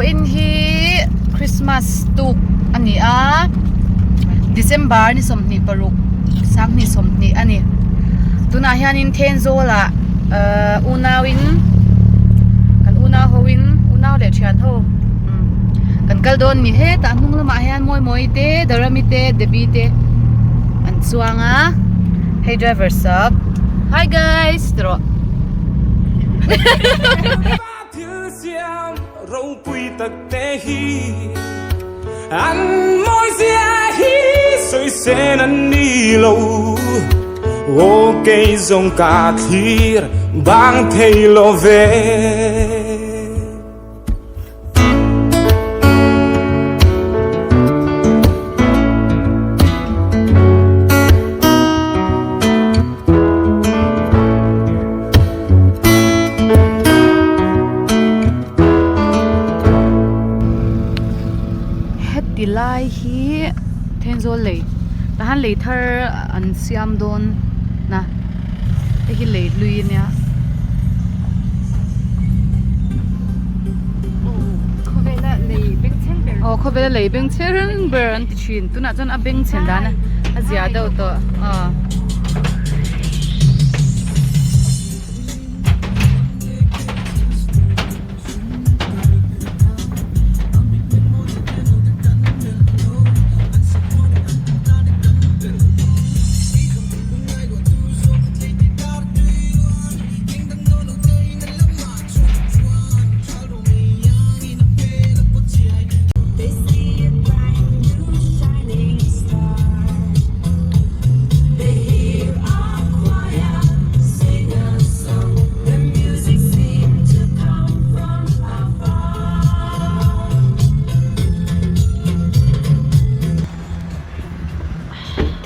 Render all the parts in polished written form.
Vawiin hi Christmas tuk a ni a, December ni 26 sanghnih 20 a ni. Tunah hianin Thenzawl ah ahh unauin kan unau hoin unau leh thian ho kan kal dawn a ni. Hetah hnung lamah hian Mawimawi te Darami te Debbie te an chuang a, hei driver sak hi guys ti rawh. Heti lai hi Thenzawl lei tah hian lei thar an siam dawn a hei hi lei hlui a nia. Aw khawvela lei bengchheng ber an ti thin tunah chuan a bengchhen dan a zia deuh tawh aw.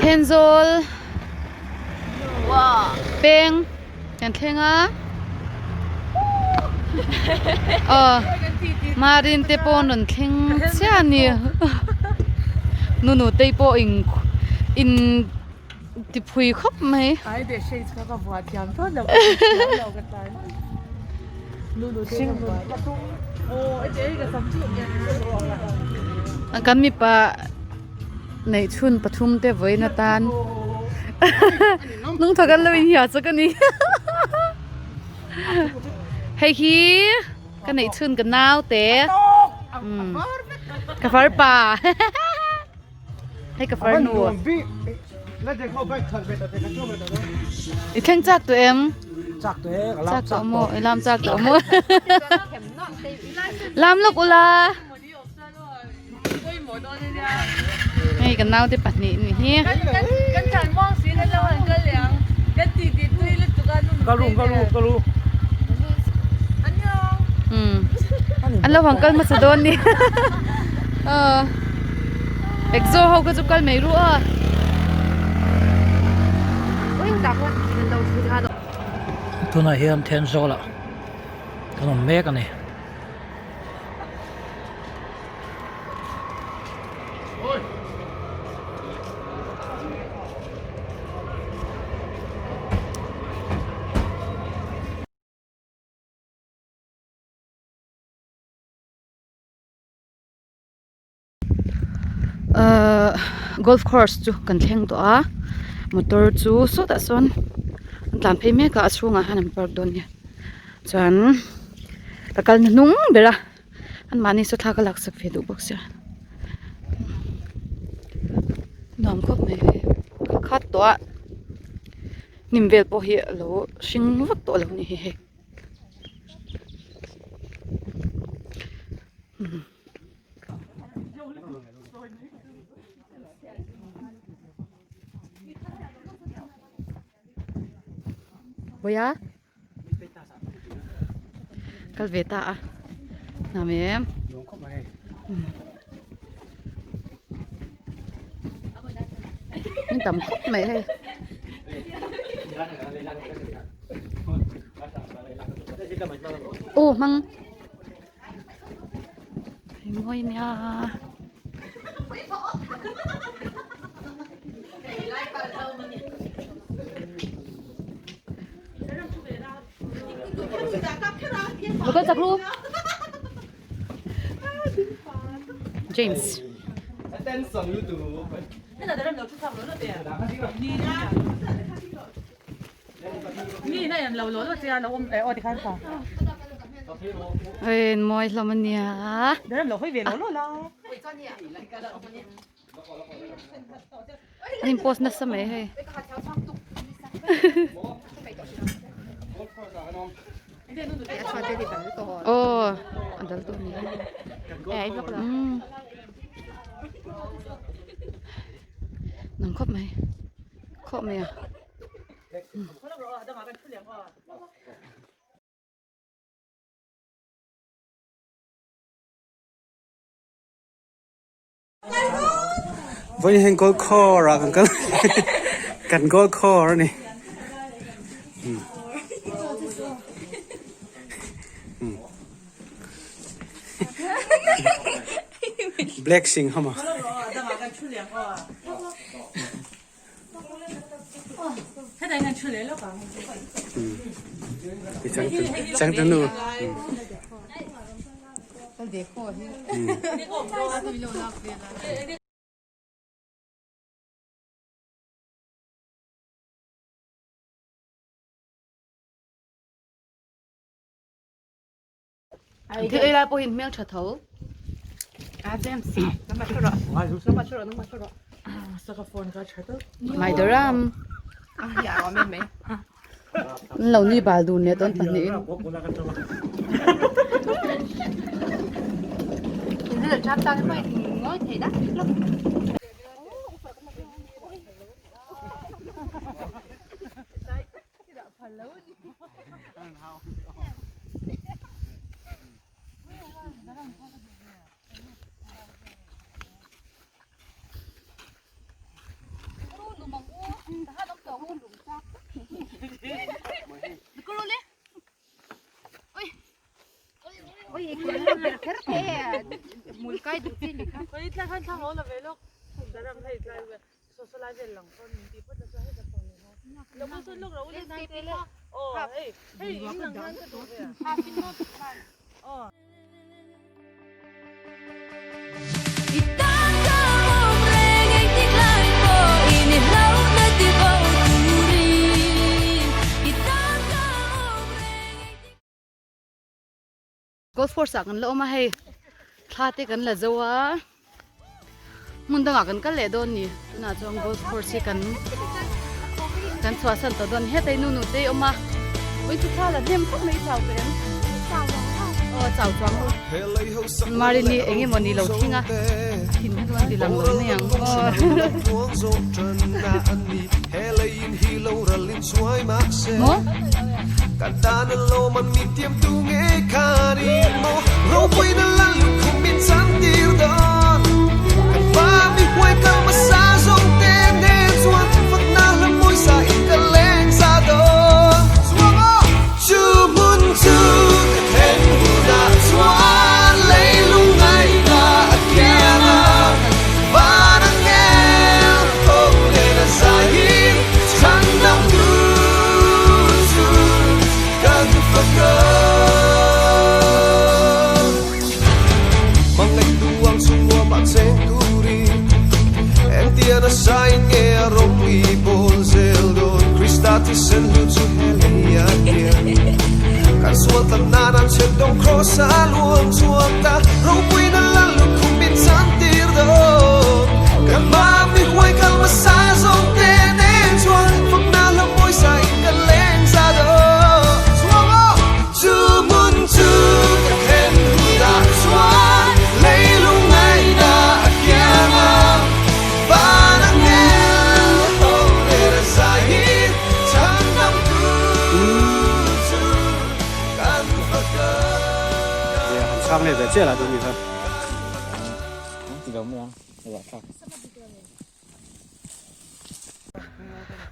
Thenzawl peng kan thleng a aw Marin te pawh an rawn thleng chiah a ni nunu te pawh in in ti phui khawp mai. Kan mipa. Neih chhun pathum te vawiin atan hnung thawk an lo inhiah chak a ni hei hi ka neih chhun ka nau te ka far pa hei ka far nu i thleng chak tawh em chak tawh e ka lam chak tawh maw i lam chak tawh maw lam lawk ula. Hei kan naute pahnih ni hi. An lo han kal hmasa dawn ni. Exo ho kha chu kal mai ru a. Tunah hian Thenzawl ah kan awm mek a ni. Ahh golf course chu kan thleng tawh a motor chu sawtah sawn an tlan phei mek a a chhungah hian an park dawn a ni chuan ka kal na hnung ber a anmahni saw thla ka laksak ve duh bawk sia nuam khawp mai hei ka khat tawh a hnim vel pawh hi a lo hring vak tawh lo a ni hi hei. Vawiah kal ve ta a nuam em min tam khawp mai hei. Aw hmang. Mawi nia. Lo kal chak lu. James. Oi mawi hlawm ania. An in post nasa mai hei. Aw a dal tawh ni. Umm nang khawp mai khawp mai a. Vawiin hian goal khawr ah kan kal kan goal khawr a ni black sing hama. Changtunu. Thil ei lai pawhin hmel tha tho. Maidaram. An lo nui bal dun leh tawn pahnihin. Golf course ah kan la awm a hei thla te kan la zo a hmun dangah kan kal leh dawn ni tunah chuan golf course hi kan kan chhuahsan tawh dawn heta i nu nu te awm a ui chu thla la hnem khawp mai chau tawh em aw chau chuang lo marini eng emaw ni lo thing a thin kha chuan ti lang lo mai ang aw. Maw?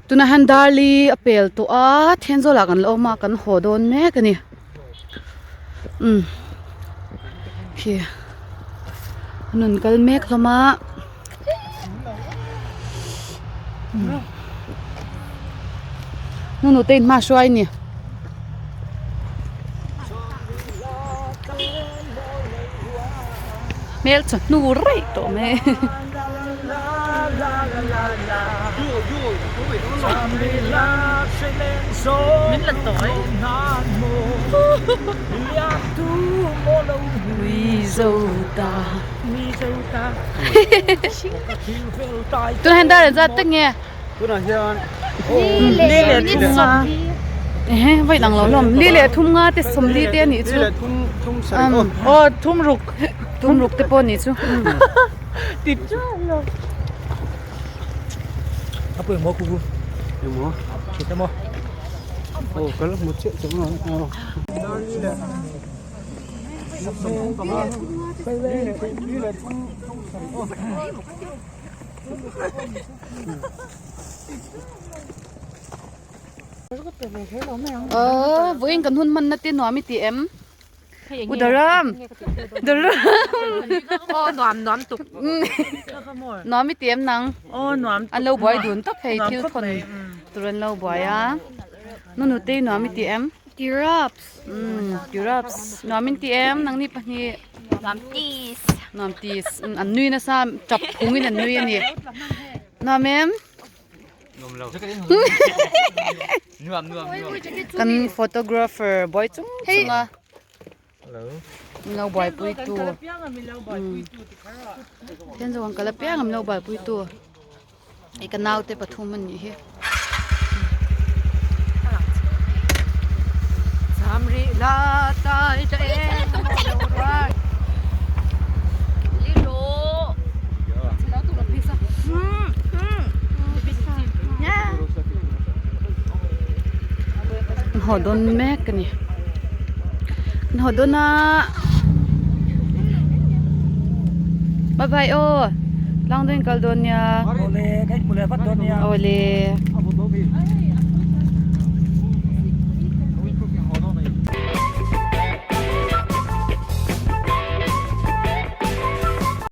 Tunah hian Darli a pel tawh a Thenzawl ah kan la awm a kan haw dawn mek a ni umm khi an rawn kal mek hlawm a nu te in hma hruai a ni. Hmel chu hnu raih tawh mai. Tunah hian dar engzat tak nge? Tunah hian Li leh thum nga. Ehe vawi dang lo hlawm. Li leh thum nga te sawmli te a nih chu. Li leh thum thum sarih aw. Aw thum ruk thum ruk te pawh a nih chu. A pawh engmaw khu khu. Engmaw? Thit emaw. Aw ka la hmu chiah chiah maw aw. Li leh thum thum sarih aw. Aw vawiin kan hun hmanna te nuam i ti em? U Daram! Daram! Aw nuam nuam tuk. Nuam i ti em nang? Aw nuam tuk. An lo buai dun tak hei thil thawn tur an lo buai a. Nunute nuam i ti em? Tiraps. Umm tiraps nuam in ti em nangni pahnih? Nuam tis. Nuam tis an nui nasa tap phungin an nui a ni. Nuam em? Nuam lo. Nuam nuam nuam. Kan photographer buai chung chung a. Hello. Min lo buaipui tu. Then zawng kal apiang a min lo buaipui tu. Hei ka naute pathum a nih hi. An haw dawn mek a ni. An haw dawn a. Bye bye aw. Tlang dawn in kal dawn nia. Awle, ka inhmu leh vat dawn nia. Awle.